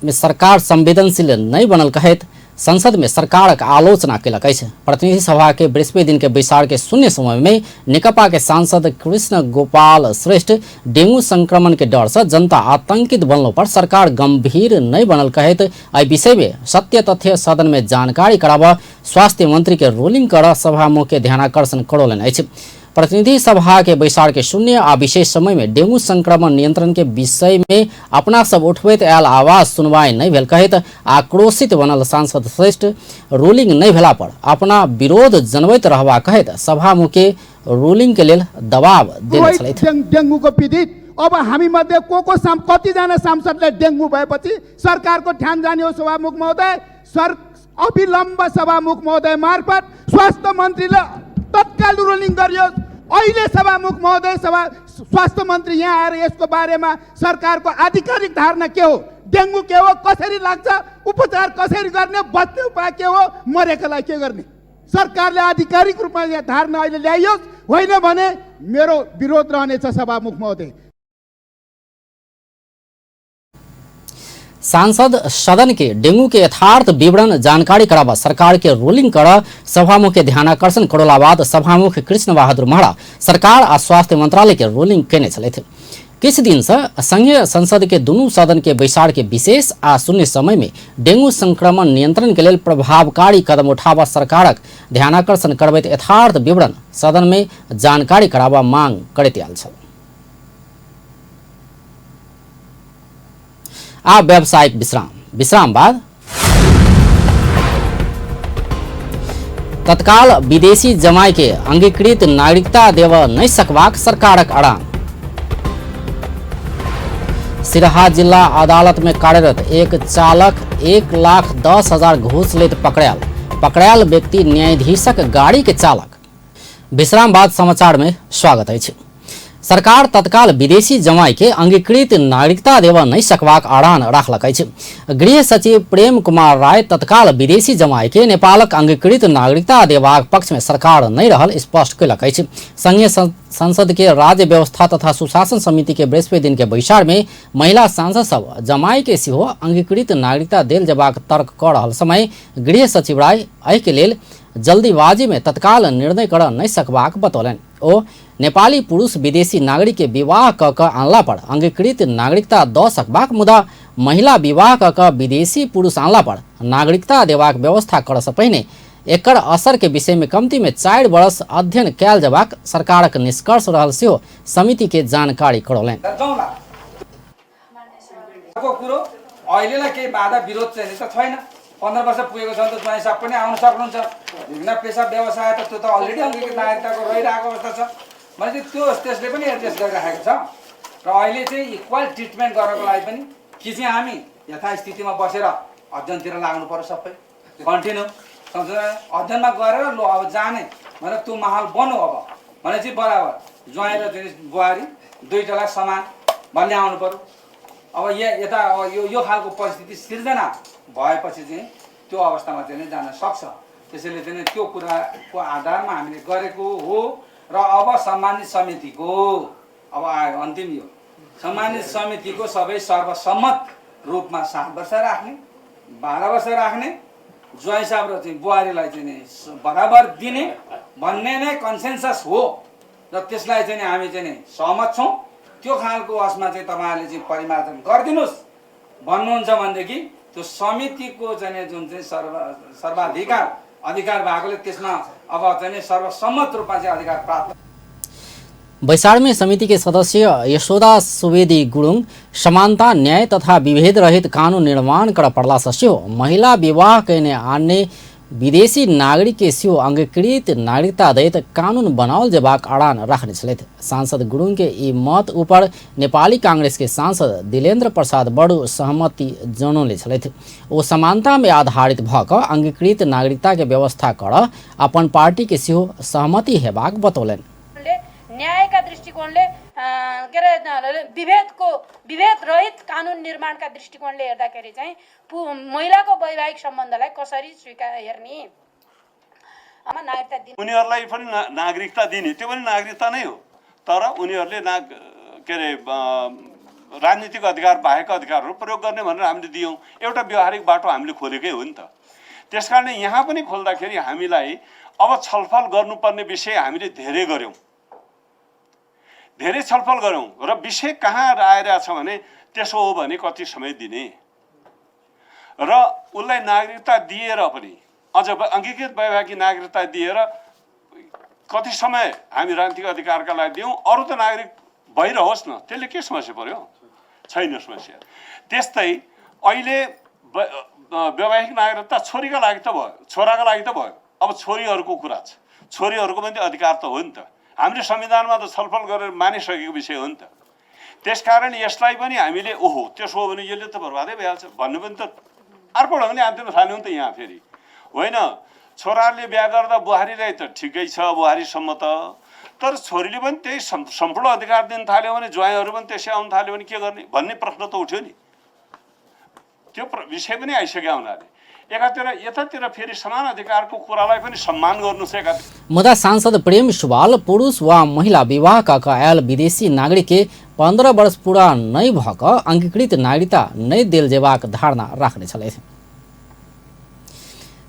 में सरकार संवेदनशील नहीं बनल कहैत संसद में सरकारक आलोचना केलक अछि। प्रतिनिधि सभा के बृहस्पति दिन के बैसार के शून्य समय में नेकपा के सांसद कृष्ण गोपाल श्रेष्ठ डेंगू संक्रमण के डर से जनता आतंकित बनलो पर सरकार गंभीर नहीं बनल कहैत एहि विषय में सत्य तथ्य सदन में जानकारी कराबऽ स्वास्थ्य मंत्री के रूलिंग कर सभामुख के ध्यानाकर्षण करौलनि अछि। प्रतिनिधि सभा के बैसार के शून्य आ विशेष समय में डेंगू संक्रमण नियंत्रण के विषय में अपना सब उठबैत आयल आवाज सुनवाई नहीं भेल कहैत आक्रोशित बनल सांसद श्रेष्ठ रूलिंग नहीं भेला पर अपना विरोध जनबैत रहबा कहैत सभामुख के रूलिंग के लेल दबाव देने छलथि। डेंगू को पीडित अब हामी मध्ये को को कतिजना सांसदले डेंगू भएपछि सरकारको ध्यान जाने हो सभामुख महोदय। सर अविलम्ब सभामुख महोदय मार्फत स्वास्थ्य मन्त्रीले तत्काल रुलिङ गरियोस्। अहिले सभामुख महोदय, सभा स्वास्थ्य मन्त्री यहाँ आएर यसको बारेमा सरकारको आधिकारिक धारणा के हो, डेङ्गु के हो, कसरी लाग्छ, उपचार कसरी गर्ने, बच्ने उपाय के हो, मरेकोलाई के गर्ने, सरकारले आधिकारिक रूपमा यहाँ धारणा अहिले ल्याइयोस्। होइन भने मेरो विरोध रहनेछ सभामुख महोदय। सांसद सदन के डेंगू के यथार्थ विवरण जानकारी कराबा सरकार के रोलिंग कर सभामुख के ध्यानाकर्षण करोला बाद सभामुख कृष्ण बहादुर महरा सरकार आ स्वास्थ्य मंत्रालय के रोलिंग केने छलथि। किछु दिन से संघीय संसद के दुनू सदन के बैसार के विशेष आ शून्य समय में डेंगू संक्रमण नियंत्रण के लेल प्रभावकारी कदम उठाबा सरकारक ध्यानाकर्षण करबैत यथार्थ विवरण सदन में जानकारी कराबा मांग करैत आयल छल। आ व्यावसायिक विश्राम, विश्राम बाद तत्काल विदेशी जमाई के अंगीकृत नागरिकता देव नहीं सकबाक सरकारक अड़ान। सिरहा जिला अदालत में कार्यरत एक चालक 1,10,000 घूस लेत पकड़ायल, पकड़ायल व्यक्ति न्यायाधीशक गाड़ी के चालक। विश्राम बाद समाचार में स्वागत है। सरकार तत्काल विदेशी जमाई के अंगीकृत नागरिकता देव नहीं सकबाक अड़ान राखलक अछि। गृह सचिव प्रेम कुमार राय तत्काल विदेशी जमाई के नेपालक अंगीकृत नागरिकता देबाक पक्ष में सरकार नहीं रहल स्पष्ट कयलक अछि। संघीय संसद के राज्य व्यवस्था तथा सुशासन समिति के बृहस्पति दिन के बैसार में महिला सांसद सब जमाई के सेहो अंगीकृत नागरिकता देल जेबाक तर्क कऽ रहल समय गृह सचिव राय एहि के लेल जल्दीबाजी में तत्काल निर्णय कर नहीं सकबाक बतौलनि। ओ नेपाली पुरुष विदेशी नागरिक के विवाह क क आनला पर अंगीकृत नागरिकता दऽ सकबाक, मुदा महिला विवाह क क विदेशी पुरुष आनला पर नागरिकता देबाक व्यवस्था करऽ पहिने एकर असर के विषय में कमती में 4 वर्ष अध्ययन कयल जेबाक सरकारक निष्कर्ष रहल सेहो समिति के जानकारी करौलनि। 15 वर्ष पुगेको छ भने त ज्वाइँ साहब पनि आउन सक्नुहुन्छ, विभिन्न पेसा व्यवसाय त त्यो त अलरेडी अङ्गीकृत नागरिकताको रहिरहेको अवस्था छ। भनेपछि त्यो त्यसले पनि एडजस्ट गरिराखेको छ र अहिले चाहिँ इक्वल ट्रिटमेन्ट गर्नको लागि पनि कि चाहिँ हामी यथास्थितिमा बसेर अध्ययनतिर लाग्नु पर्यो, सबै कन्टिन्यू अध्ययनमा गरेर ल अब जाने भनेर त्यो माहौल बन्यो। अब भनेपछि बराबर ज्वाइँ र बुहारी दुईटालाई समान भन्ने आउनु पर्यो। अब यहाँ यता यो खालको परिस्थिति सिर्जना भएपछि चाहिँ त्यो अवस्थामा चाहिँ जान सक्छ। त्यसैले चाहिँ त्यो कुराको आधारमा हामीले गरेको हो। र अब सम्मानित समितिको अब आयो अन्तिम यो सम्मानित समितिको सबै सर्वसम्मत रूपमा 7 वर्ष राख्ने, 12 वर्ष राख्ने, ज्वाइँ साहब र चाहिँ बुहारीलाई चाहिँ बराबर दिने भन्ने नै कन्सेन्सस हो र त्यसलाई चाहिँ हामी चाहिँ सहमत छौँ। त्यो खालको असमा चाहिँ तपाईँहरूले चाहिँ परिमार्जन गरिदिनुहोस् भन्नुहुन्छ भनेदेखि त्यो समितिको चाहिँ जुन चाहिँ सर्वाधिकार अधिकार भएकोले त्यसमा अब चाहिँ सर्वसम्मत रूपमा चाहिँ अधिकार प्राप्त। बैसार में समिति के सदस्य यशोदा सुवेदी गुरुङ समानता न्याय तथा विभेद रहित कानून निर्माण कर पड़ला से सेहो महिला विवाह कयने आने विदेशी नागरिक के सेहो अंगीकृत नागरिकता दैत कानून बनाओल जेबाक अड़ान राखने छलथि। सांसद गुरुङ के ई मत ऊपर नेपाली कांग्रेस के सांसद दिलेन्द्र प्रसाद बडु सहमति जनौने छलथि। ओ समानता में आधारित भऽ कऽ अंगीकृत नागरिकता के व्यवस्था कर अपन पार्टी के सेहो सहमति हेबाक बतौलनि। न्यायका दृष्टिकोणले के अरे विभेदको विभेद रहित कानुन निर्माणका दृष्टिकोणले हेर्दाखेरि चाहिँ महिलाको वैवाहिक सम्बन्धलाई कसरी स्वीकार हेर्ने, नागरिकता दिने, उनीहरूलाई पनि नागरिकता दिने, त्यो पनि नागरिकता नै हो, तर उनीहरूले के अरे राजनीतिक अधिकार बाहेक अधिकारहरू प्रयोग गर्ने भनेर हामीले दियौँ। एउटा व्यवहारिक बाटो हामीले खोलेकै हो नि त। त्यस कारणले यहाँ पनि खोल्दाखेरि हामीलाई अब छलफल गर्नुपर्ने विषय हामीले धेरै गऱ्यौँ, धेरै छलफल गऱ्यौँ र विषय कहाँ आइरहेछ भने त्यसो हो भने कति समय दिने र उसलाई नागरिकता दिएर पनि अझ अङ्गीकृत वैवाहिक नागरिकता दिएर कति समय हामी राजनीतिक अधिकारका लागि दियौँ, अरू त नागरिक भइरहोस् न, त्यसले के समस्या पर्यो? छैन समस्या। त्यस्तै अहिले वैवाहिक नागरिकता छोरीका लागि त भयो, छोराका लागि त भयो, अब छोरीहरूको कुरा छ, छोरीहरूको पनि अधिकार त हो नि त। हामीले संविधानमा त छलफल गरेर मानिसकेको विषय हो नि त। त्यसकारण यसलाई पनि हामीले ओहो त्यसो हो भने यसले त बर्बादै भइहाल्छ भन्नु पनि त अर्को ढङ्गले आँट्न थाल्यो नि त। यहाँ फेरि होइन, छोराहरूले बिहा गर्दा बुहारीलाई त ठिकै छ बुहारीसम्म त, तर छोरीले पनि त्यही सम्पूर्ण अधिकार दिन थाल्यो भने, ज्वाइँहरू पनि त्यसै आउनु थाल्यो भने के गर्ने भन्ने प्रश्न त उठ्यो नि। त्यो विषय पनि आइसक्यो हुनाले एकातिर यतातिर फेरि समान अधिकारको कुरालाई पनि सम्मान गर्नु छ एकातिर। मुदा सांसद प्रेम सुवाल पुरुष वा महिला विवाह क आयल विदेशी नागरिक के 15 वर्ष पूरा नै भक अंगीकृत नागरिकता नै देल जेबाक धारणा राख्ने छलथि।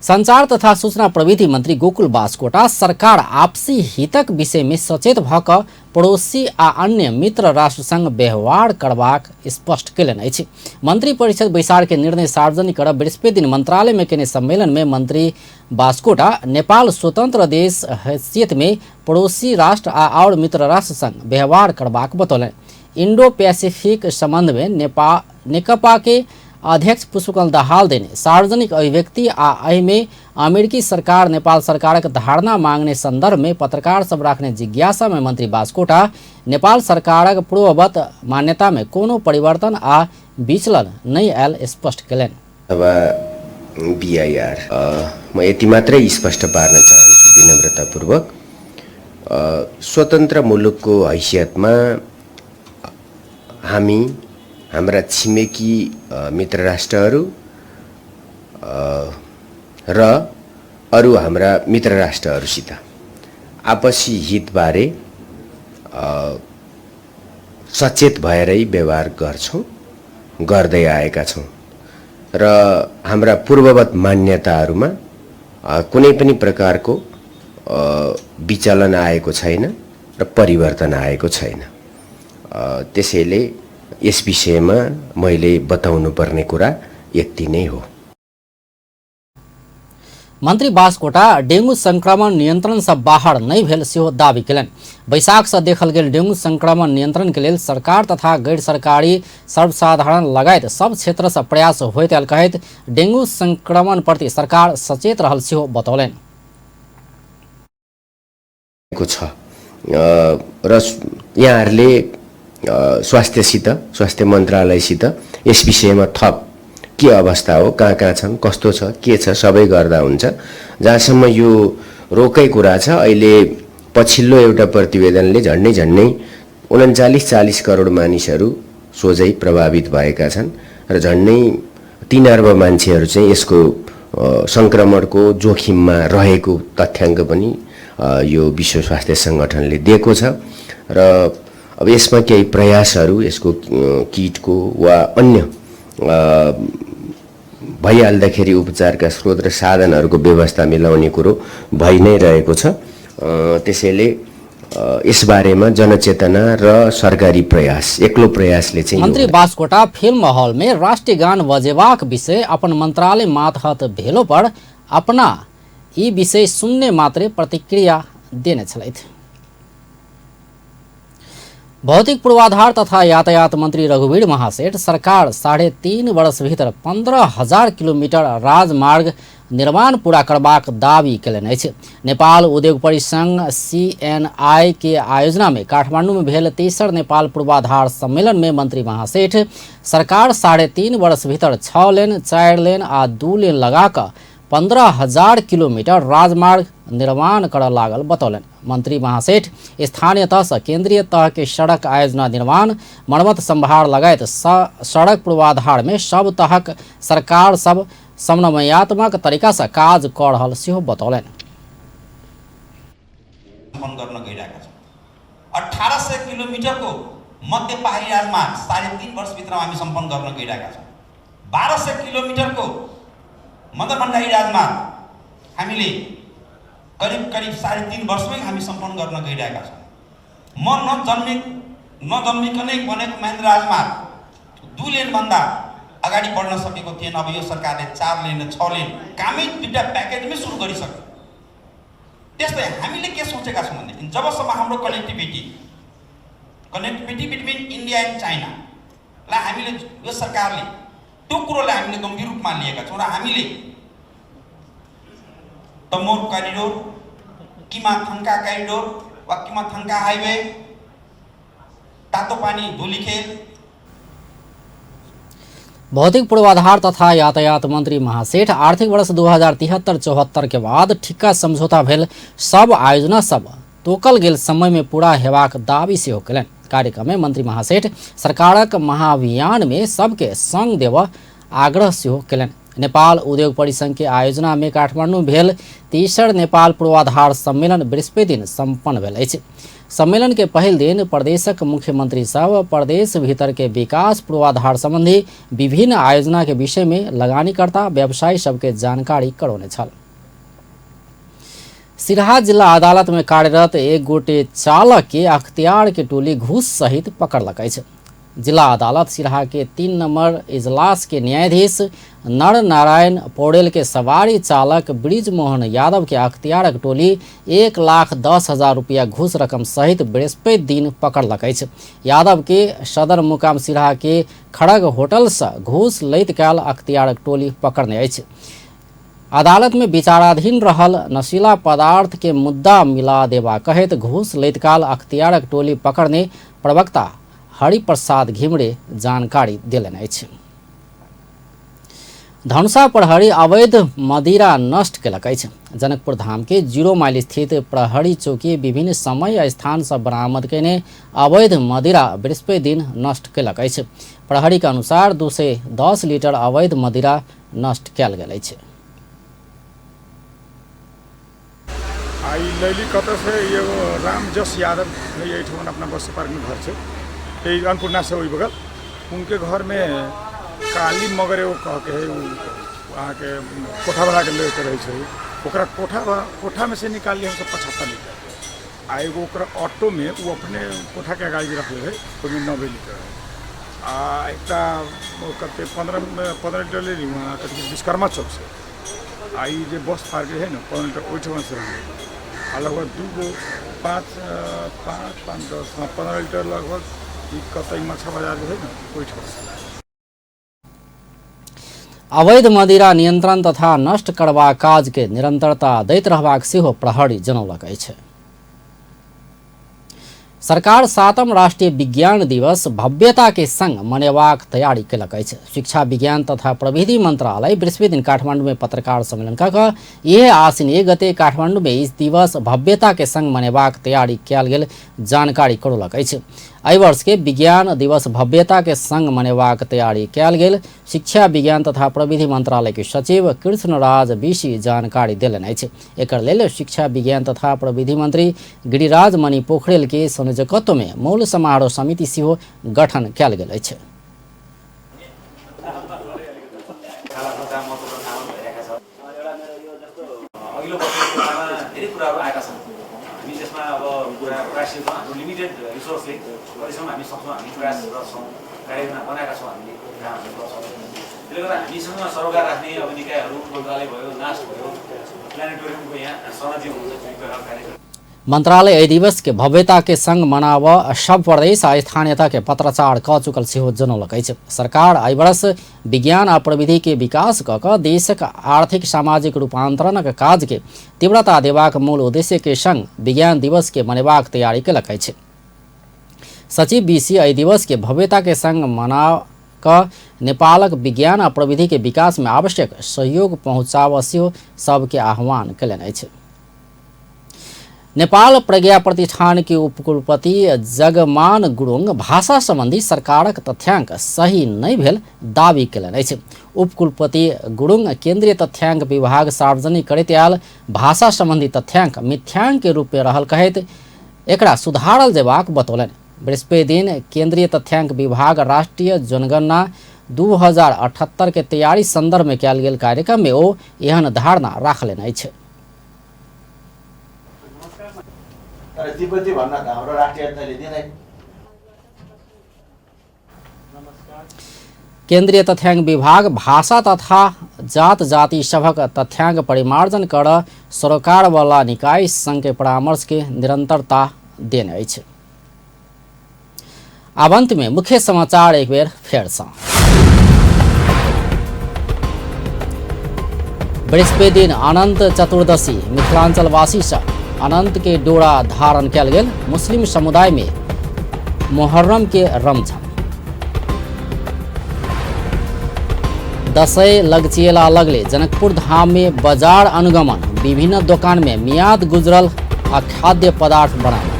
संचार तथा सूचना प्रविधि मंत्री गोकुल बास्कोटा सरकार आपसी हितक विषय में सचेत भक पड़ोसी आ अन्य मित्र राष्ट्रसँग व्यवहार करबाक स्पष्ट केलनि अछि। मंत्री परिषद बैसार के निर्णय सार्वजनिक कर बृहस्पति दिन मंत्रालय में केने सम्मेलन में मंत्री बास्कोटा नेपाल स्वतंत्र देश हैसियत में पड़ोसी राष्ट्र आ और मित्र राष्ट्रसँग व्यवहार करबाक बतौलनि। इंडो पैसिफिक संबंध में नेकपा के अध्यक्ष पुष्पकमल दाहाल देने सार्वजनिक अभिव्यक्ति आ एहिमे अमेरिकी सरकार नेपाल सरकारक धारणा मांगने संदर्भ में पत्रकार सब राखने जिज्ञासा में मंत्री बास्कोटा नेपाल सरकारक पूर्ववत मान्यता में कोनो परिवर्तन आ विचलन नहि आयल स्पष्ट केलनि। अथवा बीआईआर म यति मात्रै स्पष्ट पार्न चाहन्छु विनम्रतापूर्वक, स्वतन्त्र मुलुकको हैसियतमा हामी हाम्रा छिमेकी मित्र राष्ट्रहरू र अरू हाम्रा मित्र राष्ट्रहरूसित आपसी हितबारे सचेत भएरै व्यवहार गर्छौँ, गर्दै आएका छौँ र हाम्रा पूर्ववत मान्यताहरूमा कुनै पनि प्रकारको विचलन आएको छैन र परिवर्तन आएको छैन। त्यसैले यस विषयमा मैले बताउनु पर्ने कुरा यति नै हो। मंत्री बास्कोटा डेंगू संक्रमण नियंत्रण से बाहर नहीं भेल सेहो दावी केलनि। बैसाख से देखल गेल डेंगू संक्रमण नियंत्रण के लेल सरकार तथा गैर सरकारी सर्वसाधारण लगायत सब क्षेत्र से प्रयास होइत आयल कहैत डेंगू संक्रमण प्रति सरकार सचेत रहल सेहो बतौलनि। र यहाँहरूले स्वास्थ्यसित, स्वास्थ्य मन्त्रालयसित यस विषयमा थप के अवस्था हो, कहाँ कहाँ छन्, कस्तो छ, के छ, सबै गर्दा हुन्छ। जहाँसम्म यो रोगकै कुरा छ, अहिले पछिल्लो एउटा प्रतिवेदनले झन्डै झन्डै 39-40 करोड मानिसहरू सोझै प्रभावित भएका छन् र झन्डै 3 अर्ब मान्छेहरू चाहिँ यसको सङ्क्रमणको जोखिममा रहेको तथ्याङ्क पनि यो विश्व स्वास्थ्य सङ्गठनले दिएको छ। र अब यसमा केही प्रयासहरू यसको किटको वा अन्य भइहाल्दाखेरि उपचारका स्रोत र साधनहरूको व्यवस्था मिलाउने कुरो भइ नै रहेको छ। त्यसैले यसबारेमा जनचेतना र सरकारी प्रयास, एक्लो प्रयासले चाहिँ मंत्री बास्कोटा फिल्म हॉल में राष्ट्रीय गान बजेबाक विषय अपन मंत्रालय मातहत भेलो पर अपना ई विषय सुनने मात्रे प्रतिक्रिया देने छलथि। भौतिक पूर्वाधार तथा यातायात मंत्री रघुवीर महासेठ सरकार 3.5 वर्ष भीतर 15,000 किलोमीटर राजमार्ग निर्माण पूरा करबाक दावी केलनि अछि। नेपाल उद्योग परिसंघ सीएनआई के आयोजना में काठमांडू में भेल तेसर नेपाल पूर्वाधार सम्मेलन में मंत्री महासेठ सरकार 3.5 वर्ष भीतर 6 लेन, 4 लेन आ 2 लेन लगाकर 15,000 किलोमीटर राजमार्ग निर्माण कर लागल बतौलनि। मंत्री महासेठ स्थानीय तह से केंद्रीय तह के सड़क आयोजना निर्माण, मरम्मत संभार लगायत सड़क पूर्वाधार में सब तहक सरकार सब समन्वयात्मक तरीका से काज कर रहल सेहो बतौलनि। गर्न गइरहेका छौँ। 1800 किलोमिटरको मध्य पहाडी राजमार्ग 3.5 वर्षभित्र हामी सम्पन्न गर्न गइरहेका छौँ। 1200 किलोमिटरको मदन भण्डारी राजमार्ग हामीले करिब करिब 3.5 वर्षमै हामी सम्पन्न गर्न गइरहेका छौँ। म नजन्मिकनै बनेको महेन्द्र राजमार्ग 2 लेनभन्दा अगाडि बढ्न सकेको थिएन। अब यो सरकारले 4 लेन 6 लेन कामै दुईटा प्याकेजमै सुरु गरिसक्यो। त्यस्तै हामीले के सोचेका छौँ भनेदेखि जबसम्म हाम्रो कनेक्टिभिटी बिट्विन इन्डिया एन्ड चाइनालाई हामीले यो सरकारले त्यो कुरोलाई हामीले गम्भीर रूपमा लिएका छौँ र हामीले तमोर करिडोर, किमाथङ्का करिडोर वा किमाथङ्का हाइवे, तातोपानी धुलीखेल। भौतिक पूर्वाधार तथा यातायात मंत्री महासेठ आर्थिक वर्ष 2073-74 के बाद ठिक्का समझौता भेल सब आयोजना सब तोकल गेल समय में पूरा हेबाक दावी सेहो केलनि। कार्यक्रम में मंत्री महासेठ सरकारक महाअभियान में सबके संग देबऽ आग्रह सेहो केलनि। नेपाल उद्योग परिसंघ के आयोजना में काठमांडू भेल तेसर नेपाल पूर्वाधार सम्मेलन बृहस्पति दिन सम्पन्न भेल अछि। सम्मेलन के पहिल दिन प्रदेशक मुख्यमंत्री सब प्रदेश भीतर के विकास पूर्वाधार संबंधी विभिन्न आयोजना के विषय में लगानीकर्ता व्यवसायी सबके जानकारी करौने छल। सिरहा जिला अदालत में कार्यरत एक गोटे चालक के अख्तियार के टोली घूस सहित पकड़लक अछि। जिला अदालत सिरहा के 3 नंबर इजलास के न्यायाधीश नर नारायण पौडेल के सवारी चालक ब्रिज मोहन यादव के अख्तियारक टोली 1,10,000 रुपया घूस रकम सहित बृहस्पति दिन पकड़लक अछि। यादव के सदर मुकाम सिरहा के खड़ग होटल से घूस लैत काल अख्तियारक टोली पकड़ने अछि। अदालत में विचाराधीन रहल नशीला पदार्थ के मुद्दा मिला देवा कहैत घूस लैत काल अख्तियारक टोली पकड़ने प्रवक्ता हरिप्रसाद घिमरे जानकारी देलनि अछि। धनुषा प्रहरी अवैध मदिरा नष्ट केलक अछि। जनकपुर धाम के 0 माइल स्थित प्रहरी चौकी विभिन्न समय आ स्थान से बरामद केने अवैध मदिरा बृहस्पति दिन नष्ट केलक अछि। प्रहरी के अनुसार 210 लीटर अवैध मदिरा नष्ट कयल गेल अछि। आई लैली कतऽ से एगो रामजस यादव एहिठाम अपना बस पार्क में घर छै, अन्नपूर्णा से ओहि बगल उनके घर में काली मगर एगो कह के है, अहाँके कोठा बना के लेके रहै छै। ओकरा कोठा में से निकालली हमसब 75 लीटर आ एगो ओकरा ऑटो में वो अपने कोठा के अगाड़ी रखले है, ओहिमे 90 लीटर है आ एकटा कते 15 लीटर लेली वहाँ कथी विश्वकर्मा चौक से आ ई जे बस पार्क है ने 15 लीटर ओहिठाम से रहलै आ लगभग 2 गो 5 5 5 10 15 लीटर लगभग कतई माछा बाजार जो है ना ओहिठाम। अवैध मदिरा नियंत्रण तथा नष्ट करबाक काज के निरंतरता दैत रहबाक सेहो प्रहरी जनौलक अछि। सरकार 7म राष्ट्रीय विज्ञान दिवस भव्यता के संग मनेबाक तैयारी केलक अछि। शिक्षा विज्ञान तथा प्रविधि मंत्रालय बृहस्पति दिन काठमांडू में पत्रकार सम्मेलन कऽ कऽ इहे आश्विन 1 गते काठमांडू में इस दिवस भव्यता के संग मनेबाक तैयारी कयल गेल जानकारी करौलक अछि। एहि वर्ष के विज्ञान दिवस भव्यता के संग मनेबाक तैयारी कयल गेल शिक्षा विज्ञान तथा प्रविधि मंत्रालय के सचिव कृष्णराज बीसी जानकारी देलनि अछि। एकर लेल शिक्षा विज्ञान तथा प्रविधि मंत्री गिरिराज मणि पोखरेल के संयोजकत्व में मूल समारोह समिति सेहो गठन कयल गेल अछि। मंत्रालय एहि दिवस के भव्यता के संग मनाब सब प्रदेश आ स्थानीयता के पत्राचार कऽ चुकल सेहो जनौलक अछि। सरकार एहि वर्ष विज्ञान आ प्रविधि के विकास कऽ कऽ देशक आर्थिक सामाजिक रूपांतरणक काज के तीव्रता देबाक मूल उद्देश्य के संग विज्ञान दिवस के मनेबाक तैयारी केलक अछि। सचिव बीसी एहि दिवस के भव्यता के संग मना कऽ नेपालक विज्ञान आ प्रविधि के विकास में आवश्यक सहयोग पहुँचाबऽ सेहो सबके आह्वान केलनि अछि। नेपाल प्रज्ञा प्रतिष्ठान के उपकुलपति जगमान गुरुङ भाषा संबंधी सरकारक तथ्यांक सही नहि भेल दावी केलनि अछि। उपकुलपति गुरुङ केंद्रीय तथ्यांक विभाग सार्वजनिक करैत आयल भाषा संबंधी तथ्यांक मिथ्यांक के रूप में रहल कहैत एकरा सुधारल जेबाक बतौलनि। बृहस्पति दिन केंद्रीय तथ्यांक विभाग राष्ट्रीय जनगणना 2078 के तैयारी संदर्भ में कयल गेल कार्यक्रम में ओ एहन धारणा राखलनि अछि। केंद्रीय तथ्यांक विभाग भाषा तथा जात जाति सभक तथ्यांक परिमार्जन कर सरोकार वाला निकाय संघ के परामर्श के निरंतरता देने अछि। आब अंत में मुख्य समाचार एक बेर फेर सँ। बृहस्पति दिन अनंत चतुर्दशी मिथिलांचलवासी सँ अनंत के डोरा धारण कयल गेल। मुस्लिम समुदाय में मुहर्रम के रमझम। दसैँ लगचिएला लगले जनकपुर धाम में बाजार अनुगमन। विभिन्न दोकान में मियाद गुजरल आ खाद्य पदार्थ बरामद।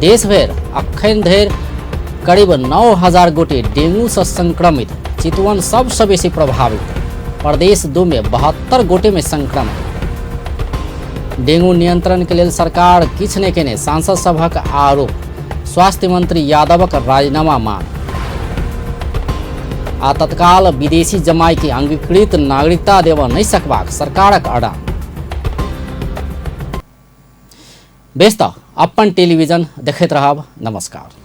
देश भरि अखन धरि करीब 9000 गोटे डेंगू से संक्रमित, चितवन सबसँ बेसी प्रभावित। प्रदेश 2 में 72 गोटे में संक्रमण। डेंगू नियंत्रण के लेल सरकार किछु नहि केने, सांसद सभक आरोप। स्वास्थ्य मंत्री यादवक राजीनामा मांग। आ तत्काल विदेशी जमाई के अंगीकृत नागरिकता देबऽ नहि सकबाक सरकारक अड़ान। बेस तऽ अपन टेलीविजन देखैत रहब। नमस्कार।